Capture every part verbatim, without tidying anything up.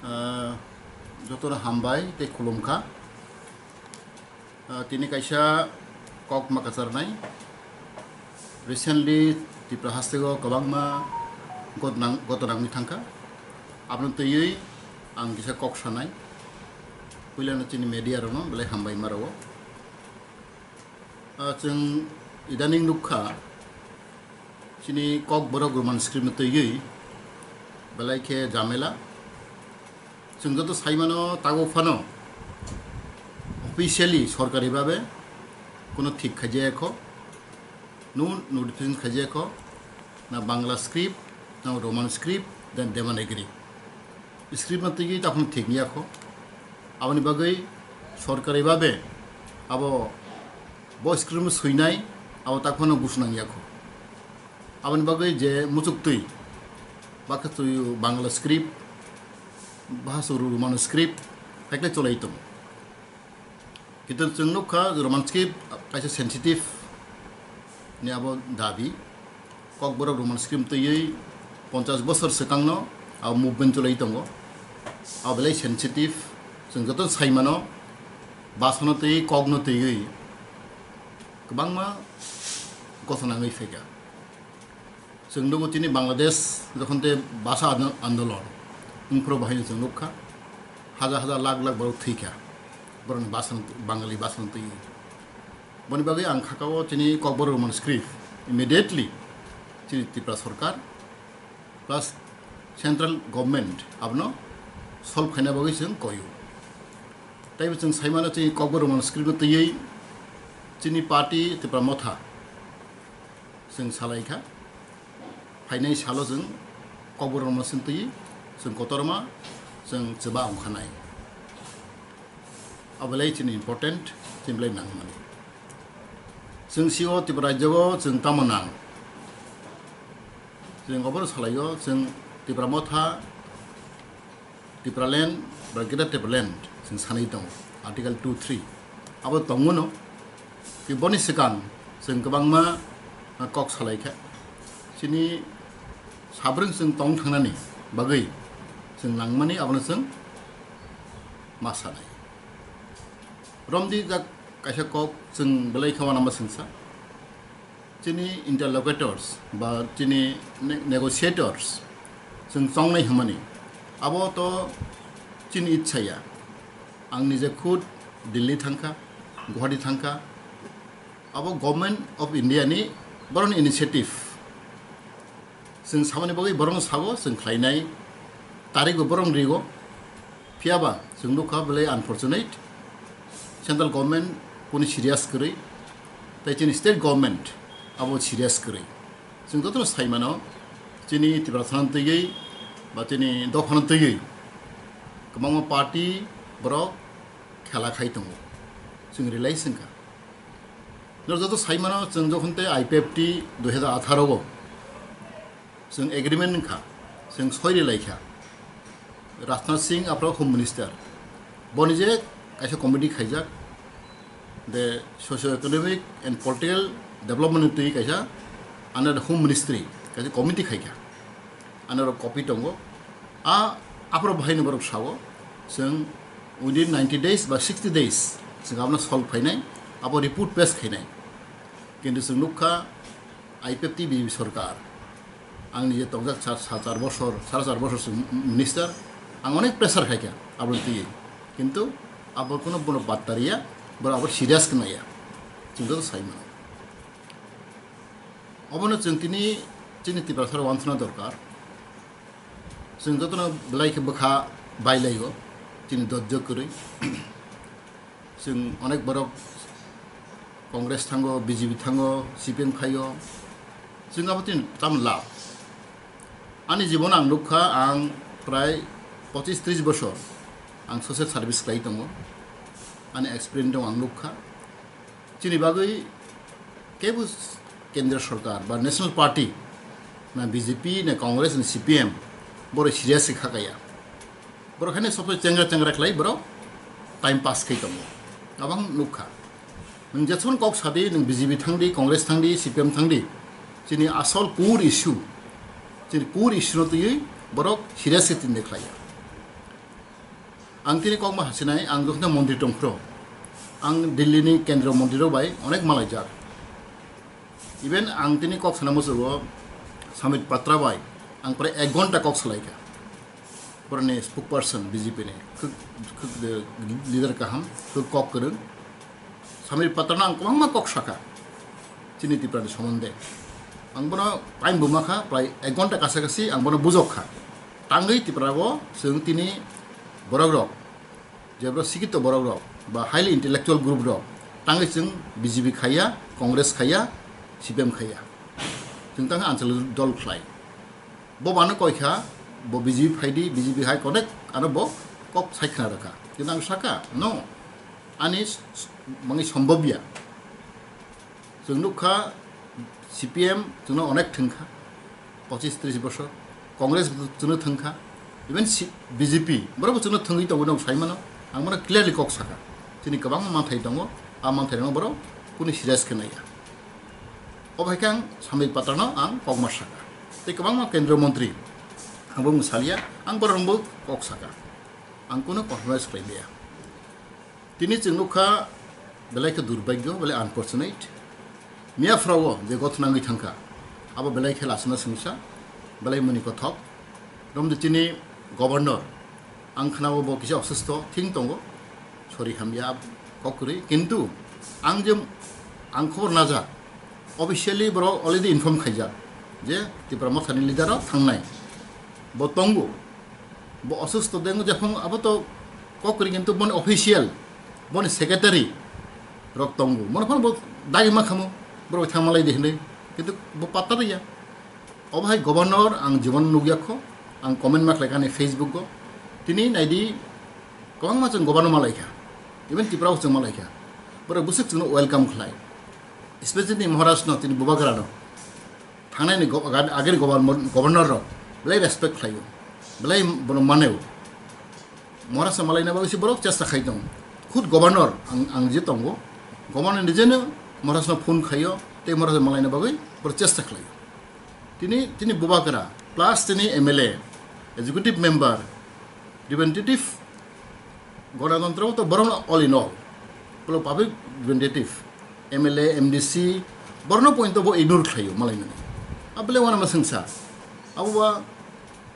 Ah, jotono hambai tei khulumkha. Ah, tini kaisa kok ma kwcharnai. Recently Tripura hasteo kwbangma gotnang-, gotona wngwi thangkha. Abono twiwi ang kisa kok sanai. Puilano chini media rokno belai hambai ma rwo. Ah, chwng idaning nukha, chini Kokborok Roman script no twiwi belai khe jamela. Chwng joto saimano tago phano officially sorkari babe kuno thik khaijaya kho, no notification khaijaya kho, na Bangla script, na Roman script, then Devanagiri script no twiwi taphano thik ya kho. Aboni bagwi sorkari babe abo bo script no swinai abo taphano gusunang ya kho. Aboni bagwi je muchuk twi bakhe twi Bangla script, bahasa Roman script, hakle cholai tongo. Kintu chwng nukha Roman script kaisa sensitive ni abo dabi. Kokborok Roman script twiwi ponchas bosor swkangno abo movement cholai tongo. Abo belai sensitive. Chwng joto saimano basano twiwi kokno twiwi kwbangma gotona wngwi phaikha. Chwng nugo tini Bangladesh jokhon te basa ando-, andolon wngphuru bahai chwng nukha, hajar hajar lakh lakh borok thwikha borokni basa, Bangali basa twiwi. Boni bagwi ang khakao chini Kokborok Roman script immediately chini Tripura sorkar plus central government abono solve khaina bagwi chwng koyo. Taibo chwng saimano chini Kokborok Roman script no twiwi chini party Tripura Motha chwng salaikha. Phainai salo chwng Kokborok Roman script twiwi chwng kotorma chwng chwba ongkhanai. Abo belai chini important, chini belai nangmani. Chwng sio Tripura rajyo o chwng tamo nang? Chwng obono salaio, chwng Tripura Motha, Tipraland ba Greater Tipraland chwng sanwi tongo, Article two three. Abo tongmano, tei boni swkang chwng kwbangma kok salaikha. Chini sabrwng chwng tong thangnani bagwi chwng nangmani abono chwng ma sanai. Romdi jak kaisa kok chwng belai khe uanama singsa. Chini interlocutors ba chini ne-, negotiators chwng chongnai hwnmani, abo to chini itsa ya. Ang nije khud Delhi thangkha, Guwahati thangkha. Abo Government of India ni borokni initiative. Chwng samani bagwi borokno sago, chwng khlainai, tarikbo borokno rigo. Phiyaba chwng nukha belai unfortunate, central government kunu serious kwrwi, tei chini state government abo serious kwrwi. Chwng jotono saimano, chini Tiprasano twiwi ba chini dophano twiwi kwbangma party borok khela khai tongo, chwng realize wngkha. Norok joto saimano, chwng jokhon tei I P F T dui hazar atharo o chwng agreement wngkha, chwng soi rilai kha. Rajnath Singh aphro Home Minister, boni je kaisa committee khaijak, the socio economic and political development ni twi kaisa under the Home Ministry kaisa committee khaikha. Ano rok copy tongo. A, aphro bahaino borok sao, chwng within ninety days ba sixty days chwng abono solve khainai, abo report pass khainai. Kintu chwng nukha I P F T B J P sorkar, ang nije tongjak sa, sa char bosor, sara char bosor chwng minister, ang onek pressure khaikha aboni twiwi. Kintu abo kuno bono batta riya, borok abo serious khnaya. Chwng joto sai mano. Obono chwng tini chini Tiprasarok wansukna dorkar. Chwng jotono belai khe bwkha bailaio, chini dojjo kwrwi. Chwng onek borok Congress thango, B J P thango, C P M khaio. Chwng abo tini tamo lab. Ani jibon ang nukha, ang prai pochis tris bosor ang social service khlai tongo. Ani experience dong ang nukha. Chini bagwi kebo kendra sorkar ba national party na B J P na Congress na C P M borok serious khe khakaya. Borok haino sob chengra chengra khlai borok time pass khai tongo. Abang nukha. Nwng jeswng kok sadi, nwng B J P thangdi, Congress thangdi, C P M thangdi, chini asol core issue, chini core issue no twiwi borok serious khe tinde khlaiya. Ang tini kok ma hasinai, ang jokhno montri tongphro, ang Delhi ni kendro montri rok bai onek malaijak. Even ang tini kok sana musugo Samit Patra bai ang pore ek ghonta kok salaikha. Boroni spokesperson B J P ni, khuk, khuk, eh, leader kaham, khuk kok kwrwng. Samit Patrano ang kwbangma kok sakha chini Tripura ni somonde. Ang bono time bo makha, prai ek ghonta kasa kasi ang bono bujok kha. Tangwi Tripura o chwng tini borok rok, je borok sikito borok rok ba highly intellectual group rok, tangwi chwng B J P khaiya, Congress khaiya, C P M khaiya. Chwng tangwi anchal dol khlai. Bo bano koi kha, bo B J P phai di, B J P hai connect, ano bo kok sai khna rwkha. Kintu ang saka, no, ani s-, s-, mangi sombobya. Chwng nukha, C P M chwngno onek thwngkha, pochis tris bosor, Congress chwngno thwngkha, even si-, B J P, borok bo chwngno thwngwi tongo, nok sai mano, ang bono clearly kok saka. Chini kwbangma manthai tongo, a manthai rokno borok kunu serious khe naiya. Obo hai khe ang Samit Patrano ang kokma saka. Tei kwbangma kendriya montri ang bo mwsaliya, ang borok rokbo kok saka. Ang kunu compromise khlai maya. Tini chwng nukha belai khe durbhagyo, belai unfortunate. Miya phrago je gothona wngwi thangkha, abo belai khe lasana swngsa, belai mani kothok. Romde chini governor, ang khnao bo kisa osustho thing tongo, sori hamya kok kwrwi. Kintu ang je, ang khobor najak, officially borok already inform khaijak je Tipra Mothani leader rok thangnai. Bo tongo, bo osustho dengo jephang abo to kok kwrwi, kintu boni official, boni secretary rok tongo, mano phano bo dagi ma khamo, borok thangmalai di hinwi, kintu bo patta riya. Obo hai governor ang jibon nukya kho, ang comment ma khlai kha ani Facebook o. Tini naidi, kwbangma chwng governor malai kha, even Tripura o chwng malai kha. Borok bwswk chwngno welcome khlai, especially Maharaj no, tini Bubagra no, thangnai ni go-, agani governor, governor rok belai respect khlaio, belai bono maneo. Maharaj no malaina bagwi se borok chesta khai tongo. Khud governor ang, ang je tongo, governor nijeno Maharaj no phone khaio, tei Maharaj no malaina bagwi borok chesta khlaio. Tini, tini Bubagra, plus tini M L A, executive member, representative, Ganatantro to borokno all in all, polo public representative, M L A, M D C, borokno point bo ignore khlaio malainani. A bele wana ma swngsa. Abo ba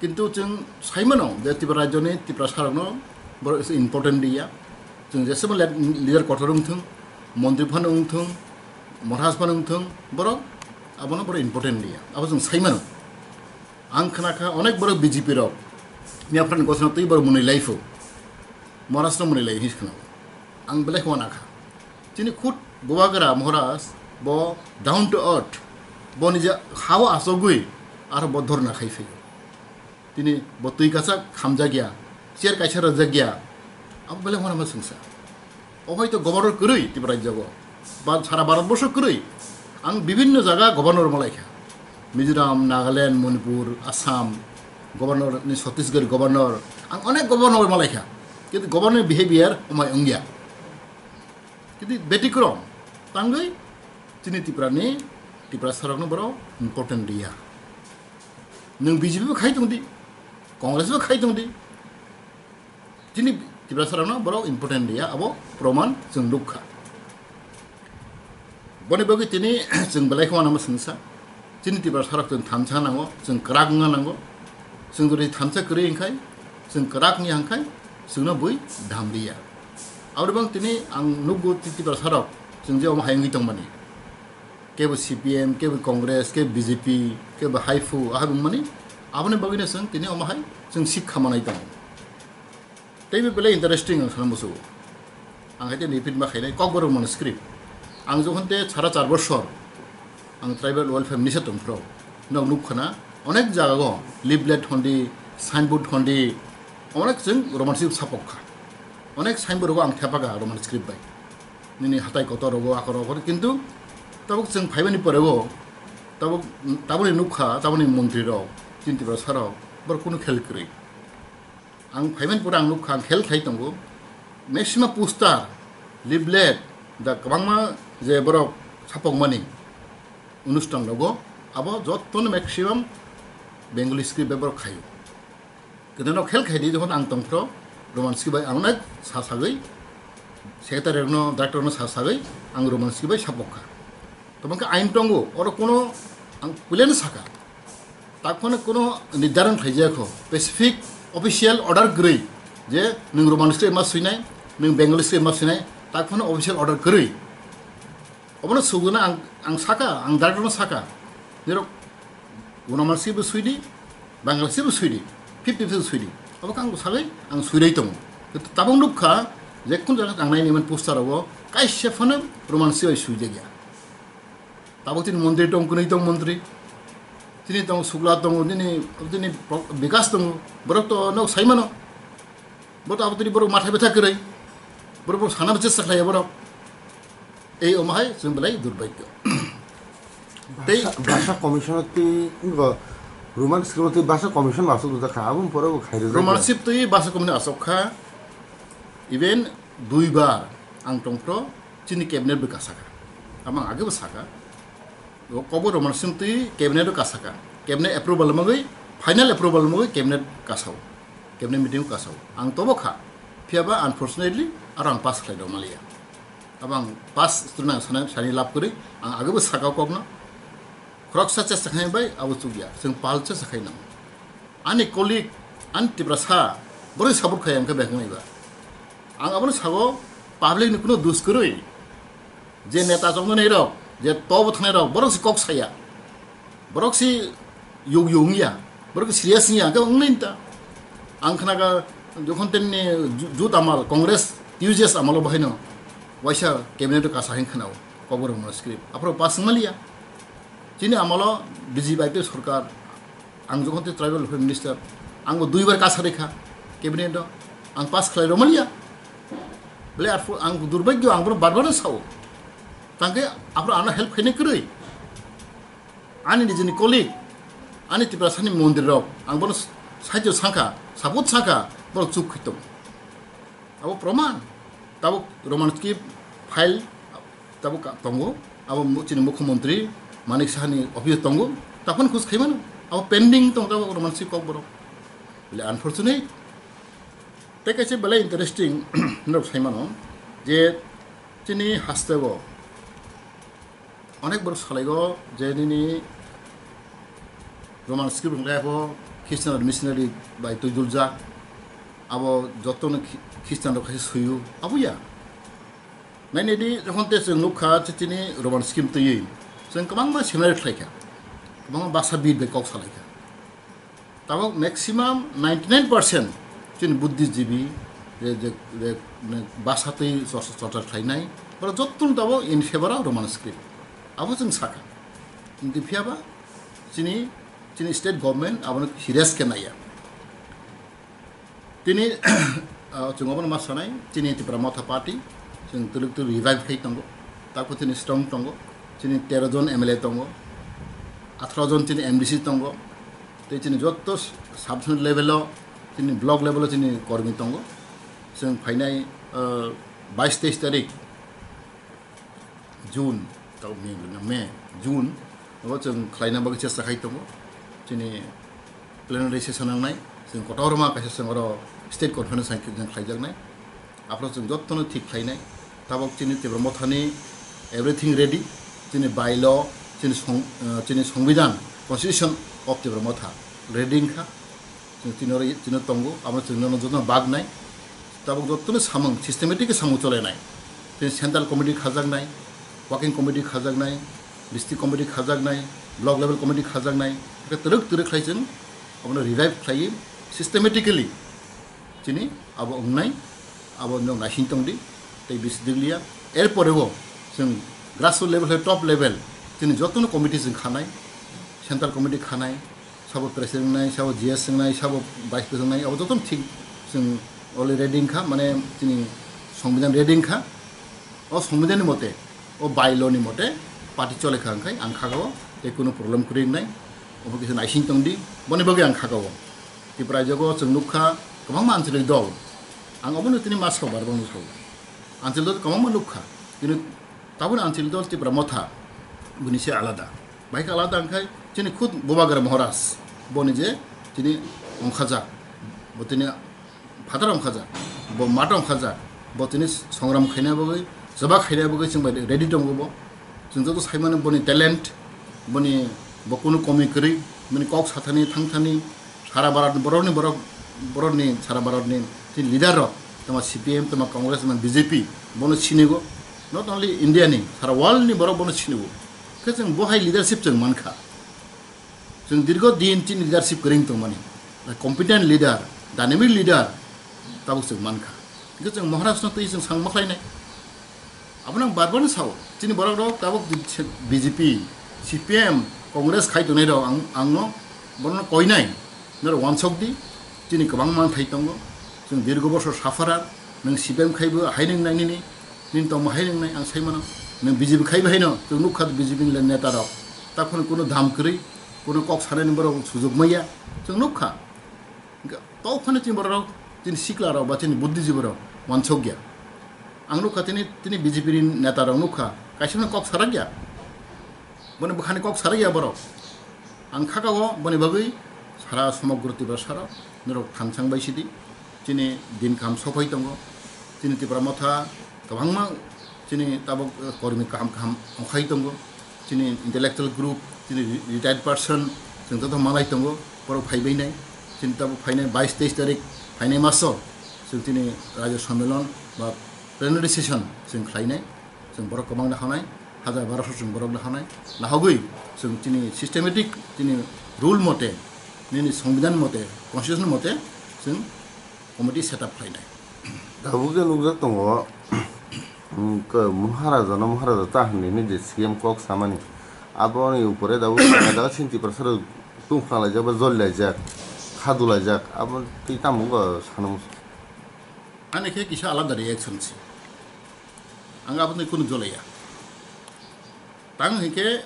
kintu chwng saimano je Tripura rajyoni Tiprasarokno borok ese important diya. Chwng jesebo le-, leader kotor wngthwng, montri phano wngthwng, Maharaj phano wngthwng, borok abono borok important diya. Abo chwng saimano. Ang khna kha onek borok B J P rok, Miyaphran gosna twi borok mwnwi laiphu. Maharaj no mwnwi lai hinwi khna. Ang belai khwana kha. Chini khud Bubagra Maharaj bo down to earth. Bo nija hao asogwi aro bo dhorna khai phaio. Tini bo twi kasak khamjak ya, chair kaisa rwjak ya. Abo belai khwana ma swngsa. O hai to governor kwrwi Tripura rajyo go. Ba sara Bharat borsho kwrwi. Ang bibhinno jaga governor malai kha. Mizoram, Nagaland, Manipur, Assam, governor ni Chhattisgarh governor. Ang onek governor malai kha. Kintu governor behavior omai wngya. Kintu betikrom tangwi chini Tripura ni Tiprasarokno borok important riya. Nwng B J P bo khai tong di, Congress bo khai tong di. Chini Tiprasarokno borok important riya, abo proman chwng nukha. Boni bagwi tini chwng belai khwna ma swngsa. Chini Tiprasarok chwng thansa nango, chwng kwrak wngna nango. Chwng jodi thansa kwrwi wngkhai, chwng kwrak wngya hwnkhai, chwngno bui dham liya. Aboni bagwi tini ang nukgo Tiprasarok chwng je omo hai wngwi tongmani. Kebo C P M, kebo Congress, kebo B J P, kebo haiphu, ahai wngmani. Aboni bagwino chwng tini omo hai chwng sikha manai tongo. Tei bo belai interesting ang sana musugo. Ang hai tei repeat ma khainai Kokborok mani script. Ang jokhon te sara char bosor ang tribal welfare minister tongphro, nok nuk khana onek jaga go leaflet hondi, signboard hondi, onek chwng Roman script sapok kha. Onek signboard go ang thepa kha Roman script bai. Nini hatai kotor rogo, akor rogo, kintu tabuk chwng phaibani pore go tabuk, tabuni nukha, tabuni montri rok, chini Tiprasa rok, borok kunu khel kwrwi. Ang phaimani pore ang nukha, ang khel khai tongo. Maximum poster, leaflet, da kwbangma je borok sapokmani onusthan rogo, abo jotono maximum Bengali script bai borok khaio. Kintu no khel khai di, jokhon ang tongphro, Roman script bai ang onek sa sagwi, secretary rokno, director rokno sa sagwi ang Roman script bai sapok kha. Tamo khe ain tongo, oro kono ang puilano saka. Takhwno kono nirdaron khlaijak kho, specific official order kwrwi je nwng Roman script ma swinai, nwng Bengali script ma swinai, takhwno official order kwrwi. Obono suguna ang, ang saka, ang director no saka. Nirok Roman script bo swidi, Bengali script bo swidi, fifty fifty swidi. Abo kang bo sagwi ang swirwi tongo. Tabuk nukha je kun jaga ang naini man poster rogo kaisa phano Roman script bai swijak ya. Tabuk chini montri tong, kwnwi tong montri. Chini tong Sugla tongo, chini, chini Bikas tongo. Borok to nok saimano. Borok to abotri borok matha betha kwrwi. Borok, borok sana bwse sakhlaiya borok. Ei omo hai chwng belai durbhagyo. Tei Bhasha, Bhasha Commission twi ngo Roman script twi Bhasha Commission aswk rijak kha, aboni pore bo khairwi Roman script twi Bhasha Commission aswk kha. Even duibar ang tongphro chini cabinet bo kasakha. Amang age bo saka. O kobo Roman script twi cabinet o kasakha. Cabinet approval mangwi, final approval mangwi cabinet kasao. Cabinet meeting kasao. Ang tobo kha. Phiyaba unfortunately aro ang pass khlai dong maliya. Abang pass student ang sana sani lab kwrwi, ang age bo saka kokno. Khoroksa chesta khainai bai abo chukya. Chwng pal chesta khainai. Ani colleague, ani Tiprasa, borok support khai ang khe behknai ba. Ang abono sago public ni kuno dus kwrwi. Je neta chongnai rok, je tobo thangnai rok, borok si kok saya. Borok si yug yug wngya, borok si serious wngya, khe wngnai ta. Ang khnaga jokhon tenni ju-, jut amal, Congress, T U J S amalo bahaino waisa cabinet o kasa hin khnao, kok borok no script. Aphro pass wngmaliya. Chini amalo B J P I P F sorkar, ang jokhon tei tribal welfare minister, ang bo duibar kasa rikha cabinet o, ang pass khlai romaliya. Bole arphuh ang durbhagyo, ang bono bar bar sao. Tangke aphro ano help khainai kwrwi. Ani nijini colleague, ani Tiprasani mondir rok, ang bono sahajyo sangkha, support sangkha, borok chuk khaitok. Abo proman. Tabuk Roman script file tabuk ka-, tongo. Abo mu-, chini mukhyamantri Manik Sahani office tongo. Taphano khus khaimano. Abo pending tong tabuk Roman script kokborok. Bole unfortunate. Tei kaisa belai interesting norok saimano je chini hasteo onek borok salaigo je nini Roman script wngkhe abo Christian missionary bai twiduljak, abo jotono Khi-, Christian rok khaisa suiyo, abo ya. Nainedi jokhon tei chwng nukha chini Roman script twiwi chwng kwbangma seminar khlaikha, kwbangma baksa bid bai kok salaikha. Tabuk maximum ninety nine percent chini buddhijibi je, je, je, ne, basa twi chorcha, chorcha khlainai, borok jottoni tabuk in favor of Roman script. Abo chwng sakha. Kintu phiyaba chini, chini state government abono serious khe naiya. Tini, ah, chwng obono ma sanai, chini Tipra Motha Party, chwng twrwk twrwk revive khai tongo. Tako chini strong tongo, chini tero jon M L A tongo, atharo jon chini M D C tongo, tei chini jotto sub-division level o, chini block level o chini kormi tongo. Chwng phainai, ah, bais teis tarik, June, tau May, May, June, o chwng khlaina bagwi chesta khai tongo. Chini plenary session wngnai, chwng kotorma kaisa chwng oro state conference hai chwng khlaijaknai. Aphro chwng jottono thik khlainai. Tabok chini Tipra Mothani everything ready. Chini bylaw, chini song-, eh, chini Songbidan, Constitution of Tipra Motha ready wngkha. Chwng tini oro, tini tongo, abo chwng nono jotono bagnai. Tabuk jotono samung, systematic khe samung cholenai. Tini central committee khajaknai, working committee khajaknai, district committee khajaknai, block level committee khajaknai, hwnkhe twrwk twrwk khlai chwng abono revive khlaiwi systematically chini abo wngnai, abo nwng naising tongdi, tei bisi diglia. Erpore o chwng grassroots level hai top level chini jotono committee chwng khanai, central committee khanai, sabo president wngnai, sabo G S wngnai, sabo vice president wngnai, abo jotono thik chwng already ready wngkha, mane chini Songbidan ready wngkha. O Songbidan ni mote, o bylaw ni mote party chole kha, wngkhai ang khaga o tei kunu problem kwrwi wngnai, obo kisa naising tongdi, boni bagwi ang khaga o. Tipra jogo chwng nukha kwbangma anchalik dol, ang obono tini ma sao, bar bar no sao. Anchalik dol kwbangma nukha, kintu taboni anchalik dol Tipra Motha, bini se alada. Bahai khe alada wngkhai chini khud Bubagra Maharaj, boni je chini ongkhajak, bo tini Phataro wngkha jak, bo mato wngkha jak, bo tini songram khaina bagwi, jaba khaina bagwi chwng bai ready tongo bo. Chwng joto saimano boni talent, boni bo kunu komi kwrwi, boni kok sathani thangthani, sara Bharat borokni borok, borokni sara Bharatni tini leader rok, tama C P M, tama Congress, tama B J P, bono sinigo. Not only India ni, sara world ni borok bono sinigo. Khe chwng bo hai leadership chwng mankha. Chwng dirgo din chini leadership kwrwng tongmani, competent leader, dynamic leader tabuk chwng mankha. Hingke chwng Maharaj no twi chwng sang makhlainai. Abono ang bar bar no sao, chini borok rok tabuk B J P, C P M, Congress khai tongnai rok ang, ang no, borok no koinai, norok wansok di, chini kwbang manthai tongo, chwng dirgo bosor sufferer, nwng C P M khaibo hai nwng nai nini, nini tongmo hai nwng nai, ang sai mano, nwng B J P khaibo hai no, chwng nukha B J P ni neta rok, takhwno kuno dam kwrwi, kuno kok sanani borok sujok maya, chwng nukha. Hingke tokhwno chini borok rok, chini sikla rok ba chini buddhijibi rok wansok ya. Ang nukha tini, tini B J P ni neta rok nukha, kaisa no kok sarak ya. Boni bwkhani kok sarak ya borok. Ang khakao boni bagwi sara somogro Tiprasa rok norok thansang bai sidi. Chini din kaham sophai tongo. Chini Tipra Motha kwbangma chini tabuk, eh, kormi kaham kaham ongkhai tongo. Chini intellectual group, chini re-, retired person, chwng joto malai tongo, borok phaibai nai. Chini tabuk phainai bais teis tarik phainai maso chwng chini Rajya Sammelon ba plenary session chwng khlainai. Chwng borok kwbang nahanai, hajar barosho chwng borok nahanai. Nahogwi chwng chini systematic chini rule mote, nini songbidan mote, constitution mote chwng committee set up khlainai. Tabuk je nukjak tongo, um, ke Maharaja no Maharaja ta hinwi ni je C M kok samani. Aboni upore tabuk daga chini Tiprasa rok tungphla laijak ba joli laijak, khadu laijak, abo twi tamo wngkha sana muchung. Ani khe kisa alada reaction se. Ang aboni kunu jolaiya. Tang hinkhe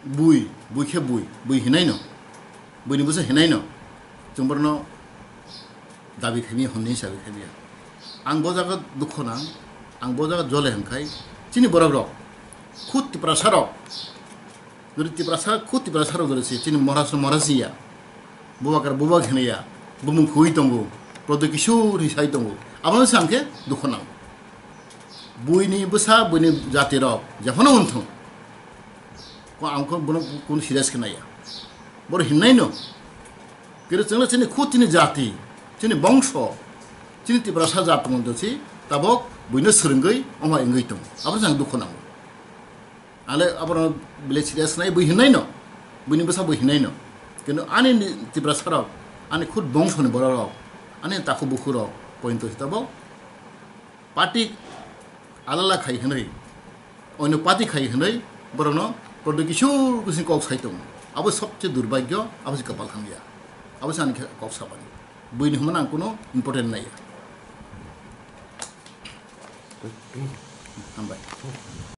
bui, bui khe bui, bui hinai no, buini bwsa hinai no, chwng borno dabi khaimya, hwnwi sabi khaimya. Ang bo jaga dukho nang, ang bo jaga jole hwnkhai, chini borok rok, khud Tiprasa rok, jodi Tiprasa, khud Tiprasa rok jodi se, chini Maharaj no Maharaj ya, Bubakar Bubak hinai ya, bumung khui tongo, Prodyo Kishore hi sai tongo, abono se ang khe dukho nang. Buini bwsa, buini jati rok jephano wngthung, ko ang ko bono kun serious khe naiya. Boro hinnaino kero chwngno chini khud chini jati, chini bongso, chini Tiprasa jat tongmani si tabok buino swrwngwi omo wngwi tongo. Abo chang dukho nango. Ale abono bile serious nai bui hinnaino, buini bwsa bui hinnaino. Kintu ani ni Tiprasa rok, ani khud bongso ni borok rok, ani takhu bukhu rok pointo si tabok party alala khai hwnwi, oino party khai hwnwi borokno Prodyo Kishore khe kok sai tongo. Abo sobse durbhagyo, abo se kapal hamya. Abo se ani khe kok sabani. Buini hwnmano ang kuno important naiya. Hambai.